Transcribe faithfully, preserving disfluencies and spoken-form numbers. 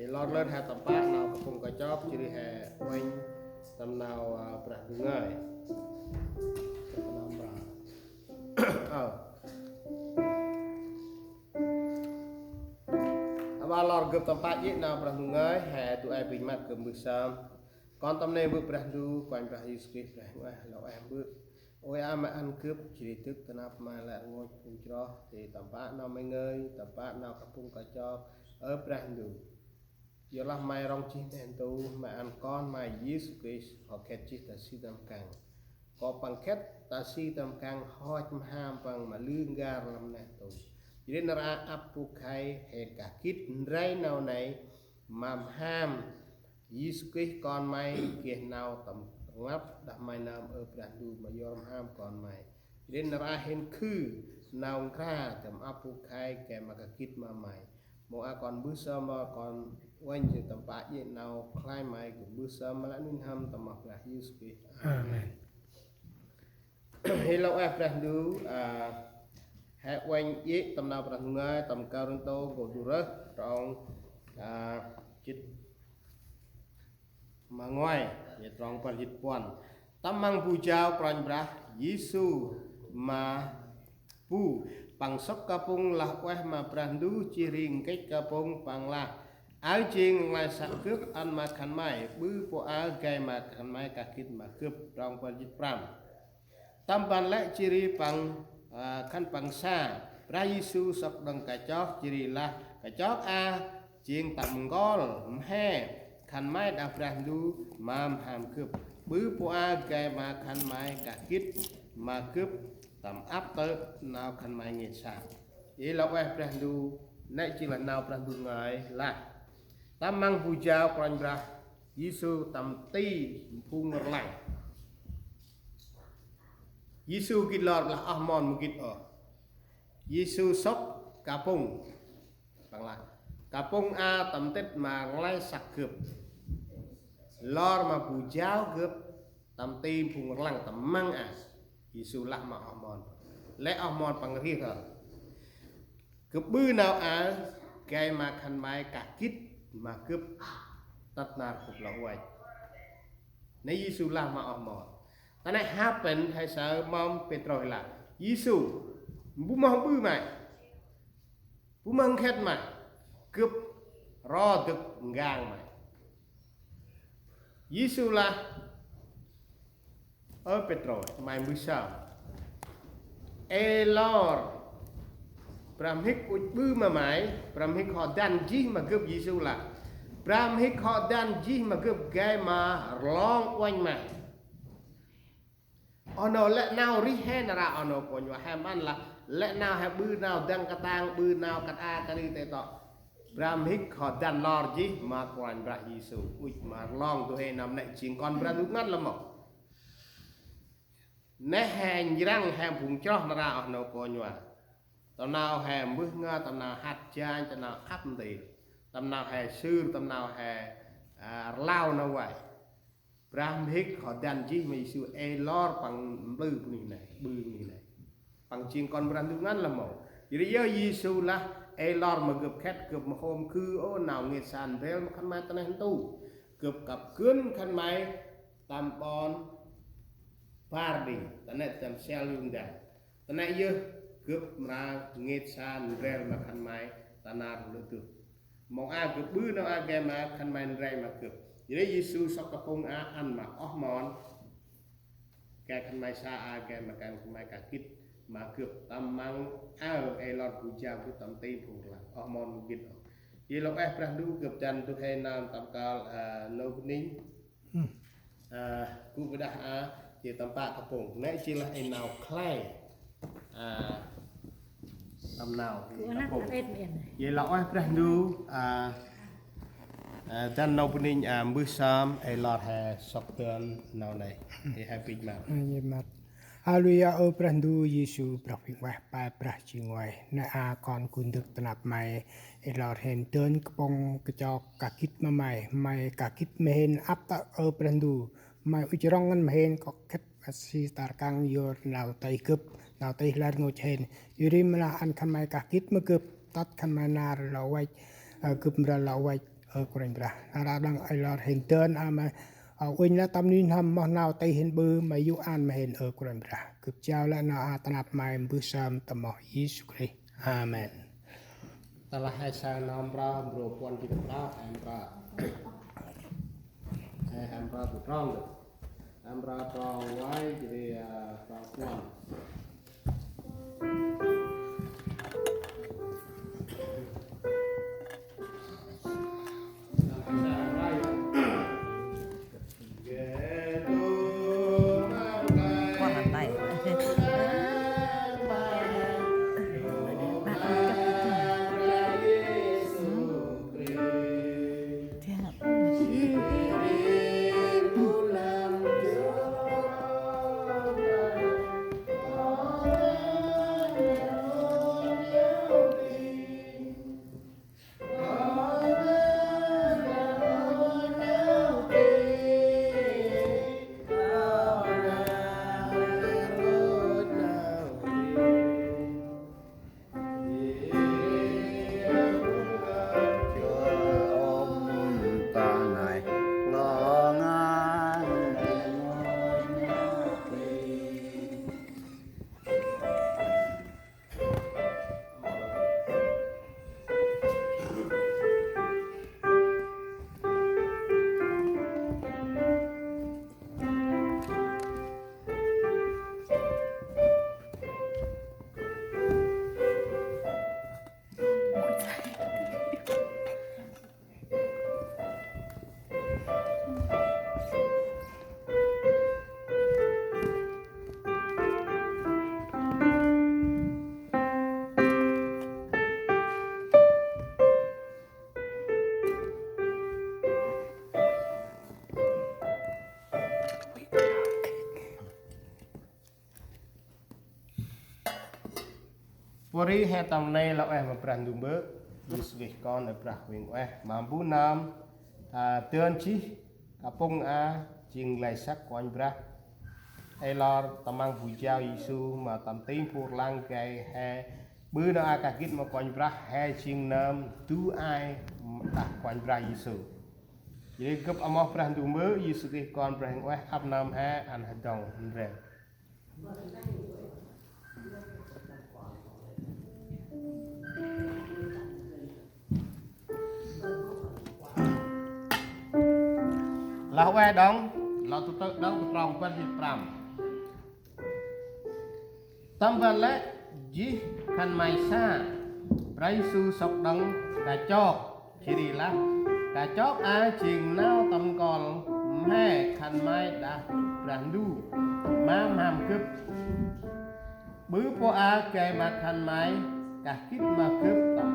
Lor lơn he tâm pă nau kapŭng kachok, jêh ri he uănh tâm nau, a, Brah Ndu ngơi. Tâm nau Brah. Ơ. Aƀaơ lor gâp tâm pă jê̆ nau Brah Ndu ngơi, he du ay bênh măt gâp mbơh sơm. Kon tâm nê bơ̆ Brah Ndu, Kôranh Brah Yêsu Krist, Brah Huêng Ueh, lŏ ueh bơ̆. Ôi a ma ăn gâp, jêh ri dâk ta năp ma lĕ rngôch phung chroh, jêh ri tâm pă nau May ngơi, tâm pă nau kapŭng kachok, ơ Brah Ndu. Yorlah May rŏng jêh neh ntu, May ăn Kon May Yêsu Krist, hŏ khât jêh ta si tâm rkăng. Kŏ Păng khât ta si tâm rkăng, hŏch mham Păng ma lư n'gar lăm neh ntu. Jêh ri nar aơ ăp bu khay, hên kah gĭt ndrel nau nây, ma mham Yêsu Krist Kon May geh nau tâm rnglăp đah May nơm, ơ Brah Ndu, ma yor mham Kon May. Jêh ri nar aơ hên khư nau nkra tâm ăp bu khay gay ma kah gĭt ma May. Mâu a kon mbơh sơm, mâu a kon uănh jêh tâm pă jê̆ nau khlay May, gâp mbơh sơm ma lĕ nuih n'hâm tâm amoh Brah Yêsu Krist. Amen. Hê lŏ ueh Brah Ndu, a, he uănh jê̆ tâm nau Brah Ndu ngơi, tâm Kôrintô nkô̆ du rơh, trong, a, jê̆t ma nguay, jêh trong bar jê̆t puăn. Tâm măng bu jao Kôranh Brah Yêsu ma bu, Păng sŏk kapŭng lah ueh ma Brah Ndu, jêh ri nkêch kapŭng Păng lah: Aơ jêng nglay săk gâp ăn ma khân may, ƀư pô aơ gay ma khân may kah gĭt ma gâp. Trong bar jê̆t prăm. Tâm ban lĕ jêh ri Păng, a, khân păng sa, Brah Yêsu sŏk đŏng kachok, jêh ri lah: Kachok a jêng tâm nkol mhe khân may đah Brah Ndu ma mham gâp. Ƀư pô aơ gay ma khân may kah gĭt ma gâp, tâm ăp tơ̆ nau khân may ngêt sa. Ê lŏ ueh Brah Ndu, nê jêng lah nau Brah Ndu ngơi lah: Tâm măng bu jao Kôranh Brah Yêsu tâm ti phung rlăng. Yêsu gĭt lor, lah oh mon mâu gĭt ôh. Yêsu sŏk kapŭng. Păng lah: Kapŭng a tâm tĭt ma nglay săk gâp. Lor ma bu jao gâp tâm ti phung rlăng tâm măng a. Yêsu lah ma oh mon. Lĕ oh mon Păng rih rơr: Gâp ƀư nau aơ gay ma khân may kah gĭt ma gâp tât nar gâp lŏ uănh. Nê Yêsu lah ma oh mon. Ta nê hăp pên he saơ mâm Pêtrôs lah: Yêsu, bu moh ƀư May? Bu moh nkhât May? Gâp ro dâk ngang May. Yêsu lah: Ơ Pêtrôs, may mbơh sơm. Ê lor brah mhĭk ŭch ƀư ma may, brah mhĭk hŏ dăn jêh ma gâp. Yêsu lah: Brah mhĭk hŏ dăn jêh ma gâp gay ma rlong uănh may. Ơ nô, lĕ nau rih he nar aơ, ơ nô kônh wa, he mân lah lĕ nau he ƀư nau dăng katang, ƀư nau kăt a kri tê tŏ. Brah mhĭk hŏ dăn lor jêh ma Kôranh Brah Yêsu ŭch ma rlong du huê nơm nê jêng Kon Brah Ndu ngăn lah mâu. Nê he njrăng he phung chroh nar aơ, ơ nô kônh wa. Tâm nau he mbơh ngơi, tâm nau hăt janh, tâm nau ăp ntil, tâm nau he sưr, tâm nau he, a, rlau nau vay. Brah mhĭk hŏ dăn jêh ma Yêsu ê lor păng mplư bunuyh nê, ƀư bunuyh nê. Păng jêng Kon Brah Ndu ngăn lah mâu. Jêh ri yơh Yêsu lah ê lor ma gâp khât, gâp mâu hôm khư ôh nau ngêt sa ndrel ma khân may ta neh ntu. Gâp kăp gân khân may tâm ƀon Bar Đhi, ta nê tâm sel Yuđa. Ta nê yơh gâp mra ngêt sa ndrel ma khân may ta nar lơ dŭt. Mâu a gâp ƀư nau a gay ma khân may ndrel ma gâp. Jêh ri Yêsu sŏk kapŭng a ăn ma oh mon. Gay khân may sa a gay ma khân may kah gĭt ma gâp, tâm măng aơ ê lor bu jao gâp tâm ti phung rlăng. Oh mon mâu gĭt ôh. Jêh lŏ ueh Brah Ndu, gâp dăn du huê nơm tâm kơl, a, nô Bơninh. Hmm. A, gŭ bơdah a, jêh tâm pă kapŭng. Nê jêh lah ê nau khlay. A, tâm nau kapŭng. Jêh lŏ ueh Brah Ndu, a, a, dăn nô Bơninh, a, mbơh sơm, ê lor he sŏk dăn nau nê. Ê he bĭch măt. A, bĭch măt. Haleluya, ơ Brah Ndu Yêsu, Brah Huêng Ueh, Pă Brah jêng nguay. Nê a kon gŭ ndâk ta năp may, ê lor hên dơn kapŭng kachok kah gĭt ma may, may kah gĭt ma hên ăp tơ̆, ơ Brah Ndu. May ŭch rŏng ngăn ma hên kŏ khât ma si ta rkăng yor nau tih gâp, nau tih lĕ rngôch hên. Yor ri mra ăn khân may kah gĭt ma gâp, tât khân may nar lŏ văch, ơ, gâp mra lŏ văch. Ơ Kôranh Brah, nar aơ đŏng ê lor hên dơn a ma, a, uănh lĕ tâm nuih n'hâm moh nau tih hên ƀư ma yô̆ an ma hên, ơ Kôranh Brah. Gâp jao lĕ nau a ta năp May mbơh sơm tâm moh Yêsu Krist. Amen. Tơlah he sa nau mprơ, mprơ puăn jê̆t mprơ, he mprơ. He, he mprơ bu trong đê. He mprơ trong nguay, jêh ri, a, trong puăn. Pô ri he tâm rnê lŏ ueh ma Brah Ndu Mbơ̆, Yêsu Krist Kon Brah Huêng Ueh, ma mbu nơm ta dơn jêh kapŭng a jêng lay săk Kôranh Brah. Ê lor tâm rmăng bu jao Yêsu ma tâm tĭng phung rlăng gay he ƀư nau a kah gĭt ma Kôranh Brah, he jêng nơm du ai đah Kôranh Brah Yêsu. Jêh ri gâp amoh Brah Ndu Mbơ̆, Yêsu Krist Kon Brah Huêng Ueh, ăp nơm he ăn he dŏng ndrel. Lah ueh đŏng, lŏ tŭ tơ̆ đŏng, trong bar jê̆t prăm. Tâm ban lĕ jêh khân may sa, Brah Yêsu sŏk đŏng kachok. Jêh ri lah kachok a jêng nau tâm kol mhe khân may đah Brah Ndu ma mham gâp. Ƀư pô a gay ma khân may kah gĭt ma gâp tâm